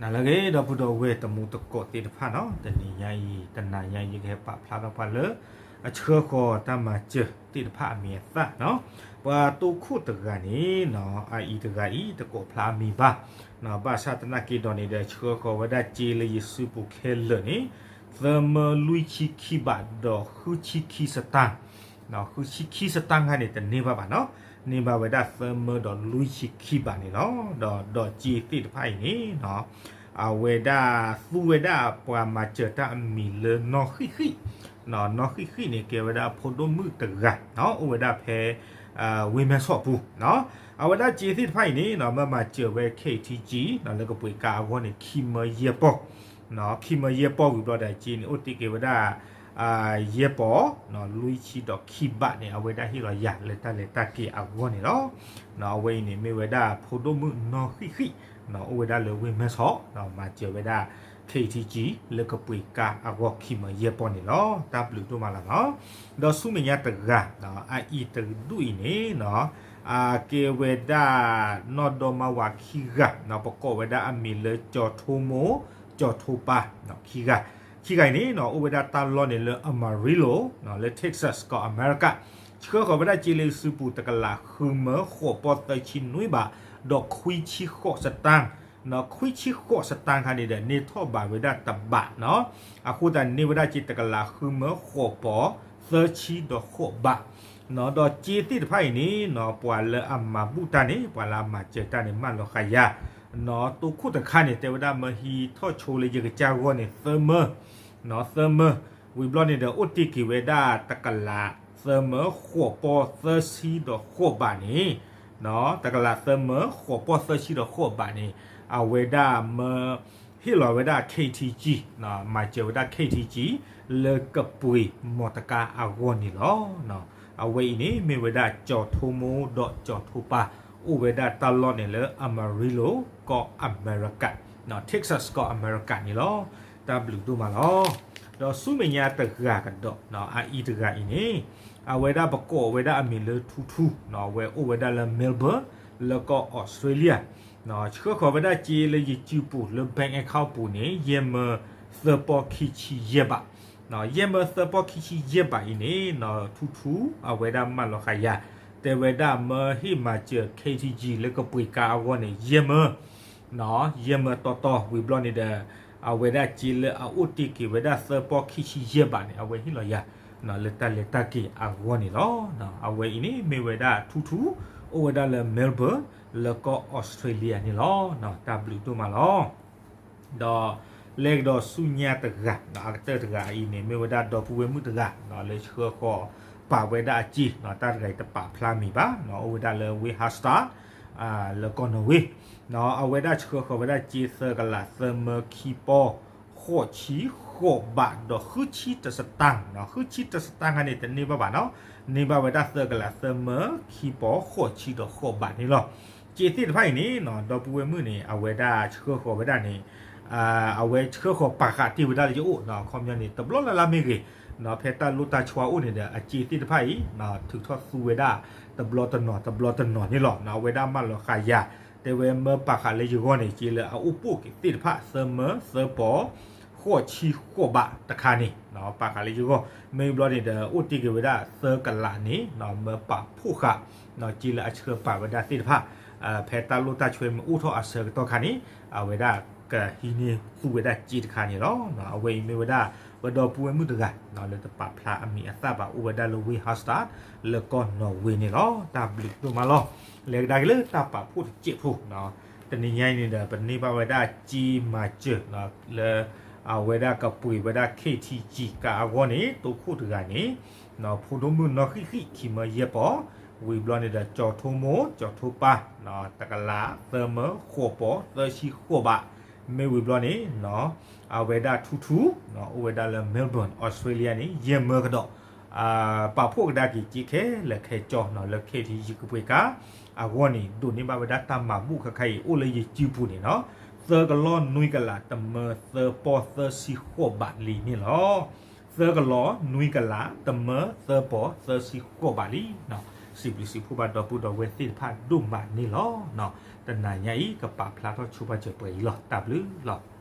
နလၢအဂ့ၤ ဒီပုၢ်ဒီဝဲၢ်တံၤသကိးသ့ၣ်တဖၣ်နီၤ, တနံၤညါအံၤ တနၤညါအံၤ ယကဟဲပာ်ဖျါထီၣ်ပှၤလၢ အဆှၢဃီၤတၢ်မၤစၢၤသ့ၣ်တဖၣ်အမံၤအသၣ်နီၤ, ပှၤတိခိၣ်တဂၤန့ၣ်နီၤ, အအံၤတဂၤအံၤ တကိးဖျါအမံၤဘၣ်, ဘၣ်ဆၣ်သနာ်က့ဒီးန့ၣ်ဒီး ဆှၢဃီၤဝဲဒၣ်စ့လၢယစုပူၤခဲလၢာ်န့ၣ် သၢမၢလွံၢ်ဆံခံဘးဒီးဃုဆံခံစတၢ် ဃုဆံခံစတၢ်ခါန့ၣ် တန့ၢ်ဘၣ်ဘၣ်နီၤ, န့ၢ်ဘၣ်ဝဲဒၣ်သၢမၢဒီးလွံၢ်ဆံခံဘးန့ၣ်လီၤ. ဒီး ဒီးစ့သ့ၣ်တဖၣ်အံၤန့ၣ်နီၤ, အဝဲဒၣ်သူဝဲဒၣ်ပှၤမၤစၢၤတၢ်အမံၤလၢနီၢ်ဃံၣ်ဃံၣ်, နီၢ်ဃံၣ်ဃံၣ်န့ၣ် ကဲဝဲဒၣ်ဖိဒိၣ်မုၣ်တဂၤနီၤ, အိၣ်ဝဲဒၣ်ဖဲ ဝ့ၢ်မဲၢ်ဆီးပူၤနီၤ, အဝဲဒၣ်စ့သ့ၣ်တဖၣ်အံၤန့ၣ်နီၤ, မ့ၢ်မၤစၢၤဝဲ ခ့ထံကံ နီၤ လၢကပှ့ၤကါအဂီၢ်န့ၣ် ခံမၢယဲၢ်ပီၢ် ခံမၢယဲၢ်ပီၢ်ဝံၤဘျီဒီး စ့န့ၣ် အိၣ်တ့ၢ်က့ၤဝဲဒၣ် ယဲၢ်ပီၢ် လွံၢ်ဆံဒီးခံဘးန့ၣ် အဝဲဒၣ်ဟ့ၣ်လီၤယၤလၢတၢ်လဲၤတၢ်က့ၤအဂီၢ်န့ၣ်လီၤ. အဝဲအံၤန့ၣ် မ့ၢ်ဝဲဒၣ်ဖိဒိၣ်မုၣ်နီၢ်ဃံၣ်ဃံၣ် အိၣ်ဝဲဒၣ်လၢဝ့ၢ်မဲၢ်ဆီး မၤစၢၤဝဲဒၣ် ခ့ထံကံ လၢကပှ့ၤကါအဂီၢ် ခံမၢယဲၢ်ပီၢ်န့ၣ်လီၤ. တၢ်ဘျုးဒိၣ်မးလီၤနီၤ. ဒီးဆူမဲာ်ညါတဂၤ အအံၤတဒူၣ်အံၤန့ၣ်နီၤ, အကဲဝဲဒၣ် နီၢ်ဒီမါဝၤခံဂၤ ပကိးဝဲဒၣ်အမံၤလၢ ကၠီၤထိမိၢ် ကၠီၤထိပၢ် ခံဂၤ, ခံဂၤအံၤန့ၣ်နီၤ အိၣ်ဝဲဒၣ်တၢ်လီၢ်န့ၣ်လၢ Amarillo လၢ Texas ကီၢ်အမဲရကၤ, ဆှၢဃီၤဝဲဒၣ်စ့လၢစုပူၤ တကလးဃုမၢဃိးပီၢ်သၢဆံနွံဘး ဒီးခွံဆံဃိးစတၢ်, ခွံဆံဃိးစတၢ်ခါန့ၣ်ဒီး န့ၢ်ထီၣ်ဘးဝဲဒၣ်တဘးနီၤ, အဃိသတးန့ၢ်ဝဲဒၣ်စ့တကလးဃုမၢဃိးပီၢ်သၢဆံဒီးဃိးဘး ဒီးစ့သ့ၣ်တဖၣ်အံၤန့ၣ်နီၤ ပှၤလၢအမၤဘူၣ်တၢ်န့ၣ် ပှၤလၢအမၤစၢၤတၢ်န့ၣ် မၢလီၤဃာ်ယၤ, နီၤ တိခိၣ်တခါန့ၣ် တဲဝဲဒၣ်မၢဟံးထီၣ်ဆိလၢယကစၢ်ဂီၢ်န့ၣ် သၢမၢ, နီၤ သၢမၢ, ဝံၤဘျီန့ၣ်ဒီး အိၣ်တ့ၢ်က့ၤဝဲဒၣ်တကလးသၢမၢဃိးပီၢ်သၢဆံဒီးဃိးဘးန့ၣ်, နီၤ တကလးသၢမၢဃိးပီၢ်သၢဆံဒီးဃိးဘးန့ၣ် အဝဲဒၣ်မၢ ဟ့ၣ်လီၤဝဲဒၣ် ခ့ထံကံ နီၤ မၤစၢၤဝဲဒၣ် ခ့ထံကံ လၢကပှ့ၤမီၢ်တကါအဂီၢ်န့ၣ်လီၤ. အဝဲအံၤန့ၣ် မ့ၢ်ဝဲဒၣ် ကၠီၤထိမိၢ်ဒီးကၠီၤထိပၢ် အိၣ်ဝဲဒၣ်တၢ်လီၢ်န့ၣ်လၢ Amarillo ကီၢ်အမဲရကၤ, နီၤ Texas ကီၢ်အမဲရကၤန့ၣ်လီၤ. တၢ်ဘျုးဒိၣ်မးလီၤ. ဒီးဆူမဲာ်ညါတဂၤကဒီး နီၤ အအံၤတဂၤအံၤန့ၣ် အဝဲဒၣ်ပကိးဝဲဒၣ်အမံၤလၢ ထူထူ နီၤ အဝဲအိၣ်ဝဲဒၣ်လၢ Melbourne လၢကီၢ်အီစထြ့လယါ ဆှၢဃီၤဝဲဒၣ်စ့လၢယစုပူၤလၢ bank account ပူၤန့ၣ် ယဲၢ်မၢသၢပီၢ်ခံဆံယဲၢ်ဘး, ယဲၢ်မၢသၢပီၢ်ခံဆံယဲၢ်ဘးအံၤန့ၣ်နီၤ ထူထူ အဝဲဒၣ်မၢလီၤဃာ်ယၤ, တဲဝဲဒၣ်မၢဟ့ၣ်မၤစၢၤ ခ့ထံကံ လၢကပှ့ၤကါအဂီၢ်န့ၣ် ယဲၢ်မၢ ယဲၢ်မၢတီတီ ဝံၤဘျီန့ၣ်ဒီး အဝဲဒၣ်စ့လၢအအိၣ်တ့ၢ်က့ၤဝဲဒၣ်သၢပီၢ်ခံဆံယဲၢ်ဘးန့ၣ် အဝဲဟ့ၣ်လီၤယၤ လၢတၢ်လဲၤတၢ်က့ၤအဂီၢ်န့ၣ်လီၤ. အဝဲအံၤန့ၣ်မ့ၢ်ဝဲဒၣ်ထူထူ အိၣ်ဝဲဒၣ်လၢ Melbourne လၢကီၢ်အီစထြ့လယါန့ၣ်လီၤ. တၢ်ဘျုးဒိၣ်မးလီၤ. ဒီးလဲၤကဒီးဆူညါတဂၤ အကတၢၢ်တဂၤအံၤန့ၣ် မ့ၢ်ဝဲဒၣ်ဒီပုၢ်ဝဲၢ်မုၣ်တဂၤ လၢဆှၢဃီၤပာ်ဝဲဒၣ်အစ့ တၢ်တဂၤအံၤတပာ်ဖျါမံၤဘၣ် အိၣ်ဝဲဒၣ်လၢဝ့ၢ် Harstad လၢကီၢ်နီၣ်ဝ့ အဝဲဒၣ်ဆှၢဃီၤဝဲဒၣ်စ့သၢကလးသၢမၢခံပီၢ် ဃိးဆံဃိးဘးဒီးဃုဆံတစတၢ်, ဃုဆံတစတၢ်ခါန့ၣ် တန့ၢ်ဘၣ်ဘၣ်နီၤ, န့ၢ်ဘၣ်ဝဲဒၣ်သၢကလးသၢမၢခံပီၢ်ဃိးဆံဒီးဃိးဘးန့ၣ်လီၤ. စ့သ့ၣ်တဖၣ်အံၤန့ၣ်နီၤ ဒီပုၢ်ဝဲၢ်မုၣ်န့ၣ် အဝဲဒၣ်ဆှၢဃီၤဝဲဒၣ်န့ၣ် အဝဲဆှၢဃီၤပာ်ဃာ်တ့ၢ်ဝဲဒၣ်လၢယအိၣ်နီၤ, အခီပညီန့ၣ် တဘျီလၢ်လၢ်မ့ၢ်ဂ့ၤနီၤ, ဖဲတၢ်လိၣ်တၢ်ဆီအိၣ်န့ၣ်ဒီး အစ့သ့ၣ်တဖၣ်အံၤ ထုးထီၣ်သူဝဲဒၣ် တဘျီတနီၤ တဘျီတနီၤန့ၣ်လီၤ. အဝဲဒၣ်မၢလီၤဃာ်ယၤ တဲဝဲမၢပာ်ဃာ်လၢယဂီၢ်န့ၣ် စ့လၢအအိၣ်ပိာ်က့ၤသ့ၣ်တဖၣ် သၢမၢသၢပီၢ် ဃိးဆံဃိးဘးတခါန့ၣ် ပာ်ဃာ်လၢယဂီၢ် မ့ၢ်ဘျီန့ၣ်ဒီး အိၣ်တ့ၢ်က့ၤဝဲဒၣ်သၢကလးန့ၣ် မၢပာ်ဖှိၣ်ဃာ် စ့လၢအဆှၢပာ်ဝဲဒၣ်သ့ၣ်တဖၣ် ဖဲတၢ်လိၣ်တၢ်ဆီမ့ၢ်အိၣ်ထီၣ်အဆၢကတီၢ်ခါန့ၣ် အဝဲဒၣ်ကဟံးန့ၢ်သူဝဲဒၣ်စ့တခါန့ၣ်လီၤ. အဝဲအံၤမ့ၢ်ဝဲဒၣ် ပဒီပုၢ်ဝဲၢ်မုၣ်တဂၤ လၢတပာ်ဖျါအမံၤအသၣ်ဘၣ် အိၣ်ဝဲဒၣ်လၢဝ့ၢ် Harstad လၢကီၢ်နီၣ်ဝ့န့ၣ်လီၤ. တၢ်ဘျုးဒိၣ်မးလီၤ. လဲၤကဒါက့ၤလၢတၢ်ပာ်ဖှိၣ်တစဲးဖိ တနံၤညါအံၤန့ၣ်ဒီး ပန့ၢ်ဘၣ်ဝဲဒၣ်စ့မၤစၢၤ လၢ အဝဲဒၣ်ကပှ့ၤဝဲဒၣ် ခ့ထံကံ ကါအဂီၢ်န့ၣ် တိခိၣ်တဂၤန့ၣ် ဖိဒိၣ်မုၣ်နီၢ်ဃံၣ်ဃံၣ် ခံမၢယဲၢ်ပီၢ်, ဝံၤဘျီန့ၣ်ဒီး ကၠီၤထိမိၢ် ကၠီၤထိပၢ် တကလးသၢမၢဃိးပီၢ် သၢဆံဃိးဘး, မ့ၢ်ဝံၤဘျီန့ၣ် အဝဲဒၣ်ထူထူ အိၣ်ဝဲဒၣ်လၢ Melbourne Australia န့ၣ် ယဲၢ်မၢကဒီး ပာ်ဖှိၣ်ကဒါက့ၤစ့ခဲလၢာ်ခဲဆ့ လၢ ခ့ထံကံ ကပှ့ၤကါ အဂီၢ်န့ၣ် ဒိးန့ၢ်ဘၣ်ဝဲဒၣ်တၢ်မၤဘူၣ်ခဲခါအံၤ အိၣ်လၢယစုပူၤန့ၣ်နီၤ သၢကလီၢ်နွံကလး တမၢသၢပီၢ်သၢဆံဃိးဘးလံန့ၣ်လီၤ. သၢကလီၢ်နွံကလး တမၢသၢပီၢ်သၢဆံဃိးဘးလံ. စံးဘျုးစံးဖှိၣ်ဘၣ်ဒီပုၢ်ဒီဝဲၢ်သ့ၣ်တဖၣ်ဒိၣ်မးန့ၣ်လီၤ. တနၤညါအံၤ ကပာ်ဖျါထီၣ်ဆိပာ်စၢၤပှဲၤအံၤလီၤ. တၢ်ဘျုးလီၤ.